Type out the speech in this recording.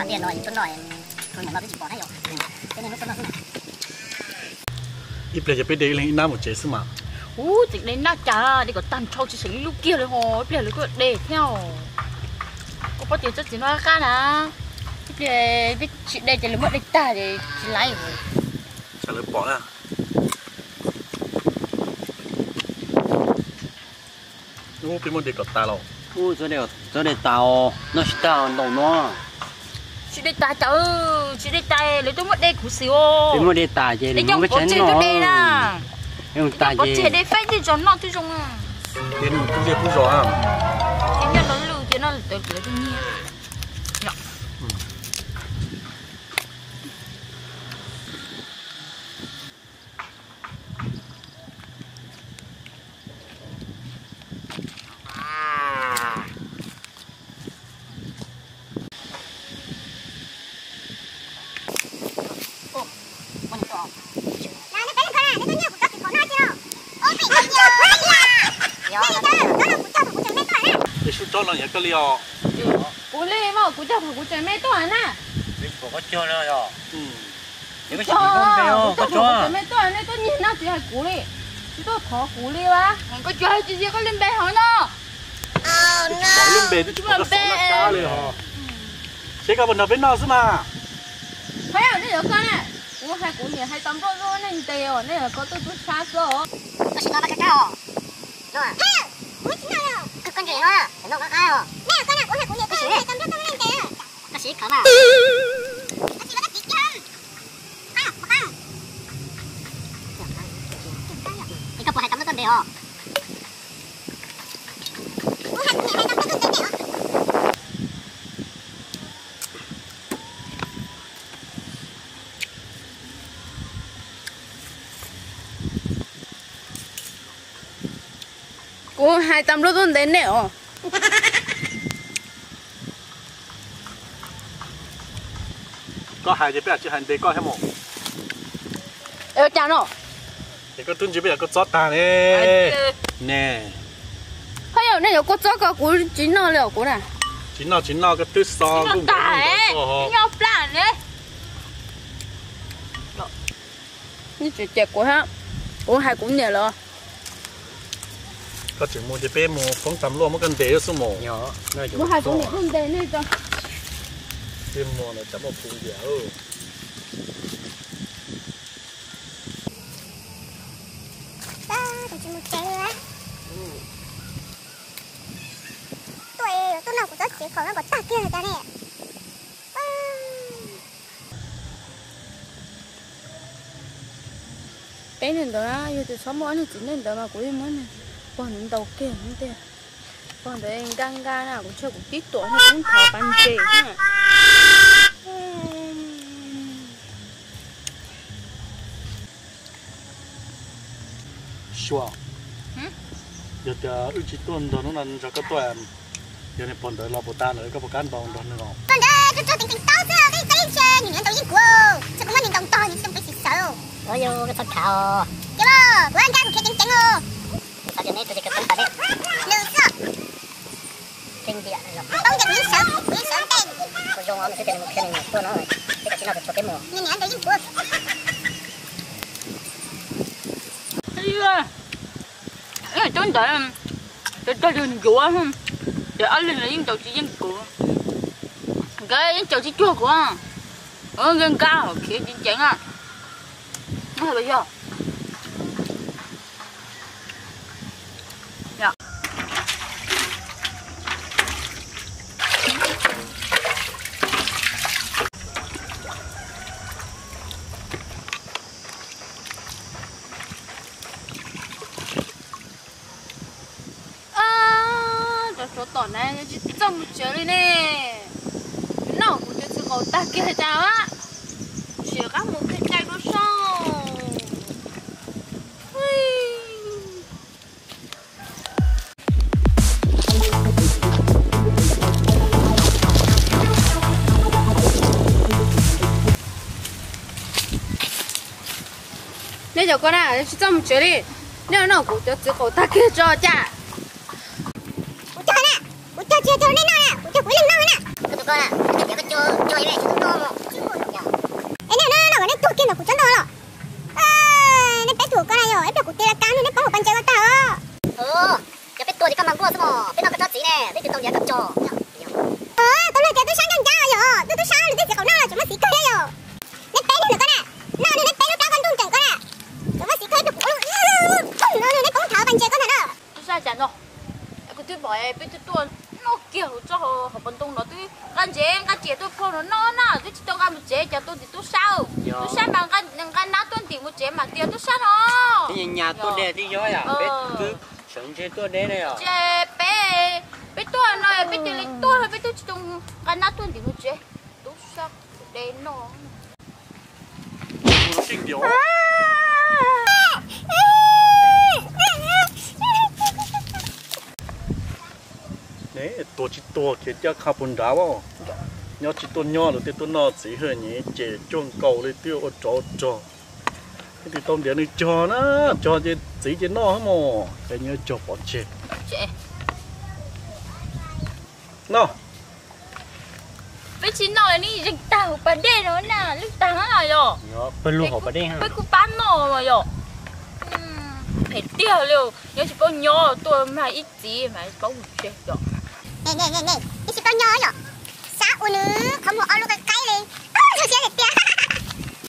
Ib pliag ces peb de ib leeg ib nab mus tsev xwb mas. Ub, tseem de nab cas, de kom tag nrho tsis xeem ib lub kiag li ho, ib pliag lawv kuj de thiab. Koj paub tias tsob txiv no qab na, ib pliag peb tsis de ces lawv muab de tag ces tsis laiv. Tsam lawv pom na. Ub, peb muab de kom tas los. Ub, txhob de tas, noj tsis tag ntaus no. Tsis de tas cas, tsis de tas lawv twb muab de kuv xwb os. Peb muab de tas ces de coj pov tseg twb de na. De tas pov tseg ces de faib tej zos noj twb zoo. De mus twb zej twb zos na. Ces nyob no lwj ces no lawv twb nyiag. Tej sub tsob no yog koj li os? Kuv li mas kuv cog thaum kuv tseem me tuaj na. Kuv cog thaum kuv tseem me tuaj, nej tuaj nyiag noj tsis hais kuv li, tsis tuaj thov kuv li as. Koj tsis hais tias koj li npe hov no. Lub npe twb tsis pom koj xov laj kab li hos. Seb koj puas nrog peb noj xwb mas. Hais nej yuav koj na, kuv hais kuv niam hais tau nplooj nplooj nej ntes os, nej yuav koj tuaj tub sab xwb os. Koj sim no kab kab os. Koj ntses no, noj kab kab os. Koj sim khawv mas. Es koj puas hais tau nplooj tuaj ntes os? Kuv hais tau nplooj tuaj ntes nej os. Koj hais ces peb tsis hais ntes koj thiab mus. Cas no? Es koj twb ntsis peb yog koj txob tag ne. Ne. Haj yam nej yuav kua txob ko kuv tsis noj li os kuv na. Tsis noj tsis noj, koj twb xo kuj nkaus noj plab ne. Nej tsis cem kuv thiab, kuv hais kuv niam lawm. Koj tseem mus ces peb mus poob tas luaj muab koj ntes xwb mus. Kuv hais kuv niam tuaj ntes nej tso. Peb mus no tsam muaj phu ntiag. Tsis mus tsev li. Tuaj, tuaj noj kuv tsob txiv kaum no kom tag kiag cas ne. Peb neeg ntawd na, yog tias txhob muaj ob niag txiv neej ntawd mas kuv yeej muab pog nws ntaus kiag tiag. Pog ntawd nqa nqa na, kuv ntshe kuv tib tuam no kuv thov pas ntses na. Sua, yog tias wb tsis tuaj nrog hnub no nrog koj tuaj, yog niag pog ntawd los puas tag lawm koj puas kam ntaus nrog nws os? Pog ntawd tsuag tsuag ceev ceev taub xwb, koj yeej tsis nws niam ntaus yeej kuv, ntshe kuv muab nws ntaus ntog nws tsis zoo peb tsis sawv. Ua yus koj txhob khav os. Ces kuv nrab kuv khiav ceev ceev os. Xav tias neb tus ces kawg poob tas neb. Nws xwb. Poob ces kuv yeej sawv, kuv yeej sawv ntej. Kuv zoo os, nws xwb ces nws mus khiav nws niam tuaj no, peb kom tsis noj tsuag tsuag peb mus. Nws niam ntaus yeej kuv. Ib tsob ntawd, cov cog yog ncuav, ces ob leeg los yeej ntaus tsis yeej kuv. Nkawd yeej caum tsis cuag kuv, nkawd nqa khiav ceev ceev na. Yog. Cov tsov tom na, tsis txawj mus tsev li ne. Noj kuv cov txiv qaum tag kiag cas, tsis qab mus kiag cai dua saib. Nej cov ko na, tsis txawj mus tsev li. Nej noj kuv cov txiv qaum tag kiag tso cas. Kuv cog na, kuv cog tsis yog cog nej noj na, kuv cog kuv leeg noj na. Tus ko na, koj tias koj cog, cog ib pliag tsis tau noj. Es nej no no kom nej tuag kiag ntawm kuv tsob ntoo los? Nej peb tug ko na yog ib pliag kuv tis laj kab no nej poob hauv pas ntses ko tag os. Yog peb tuag ces koj mas nquag xwb mos, peb noj koj tsob txiv ne, twb tsis tau ntiav koj cog. Tus no tias tub sab ncaj ncaj yog, twb tub sab nws twb txiv qaum noj los tseem muaj txiv kawg thiab yog. Nej peb leeg ntawm ko na, noj nws nej peb lub plab koj ntuj nreem ko na, tseem muaj txiv kawg ib pliag kuv ua lub, nej poob thav pas ntses ko ntag na. Tub sab cas no, kuv twb pom peb twb tuaj noj kiag hauv tsob hauv paus ntoo no twb nqa ntsev nqa riam tuaj phau no noj na, twb tsis tau nqa mus tsev, cas tuaj tim tub sab. Tub sab mas nqa nab tuaj ntim mus tsev mas tias tub sab no. Nyas tuaj deb twb yog yom, peb twb sawv ntse tuaj deb ne yom. Ces peb, peb tuaj no peb cia li tuaj, peb twb tsis tau nqa nab tuaj ntim mus tsev. Tub sab de noj. Ne tuag tsis tuag khiav caj qha puag nrad as. Nyob tsis tuaj nyob lawm, tej tuaj noj txiv hwj nyim ces cuag nkaus li twb ua rov rog. Twb tsis tau ntiav nws cog na, cog ces txiv ces noj mos, ces nyob cog pov tseg. No. Peb tsis noj li, neb zeeg tag hauv pas dej no na, lwj tag na yog. Peb kuj pab noj los yog. Phem tiag li, nyob tsis paub nyob tuaj mag ib txiv mas tsis paub mus tsev yog. Neb tsis paub nyob yog, xav ua nws qhov muag ob lub qab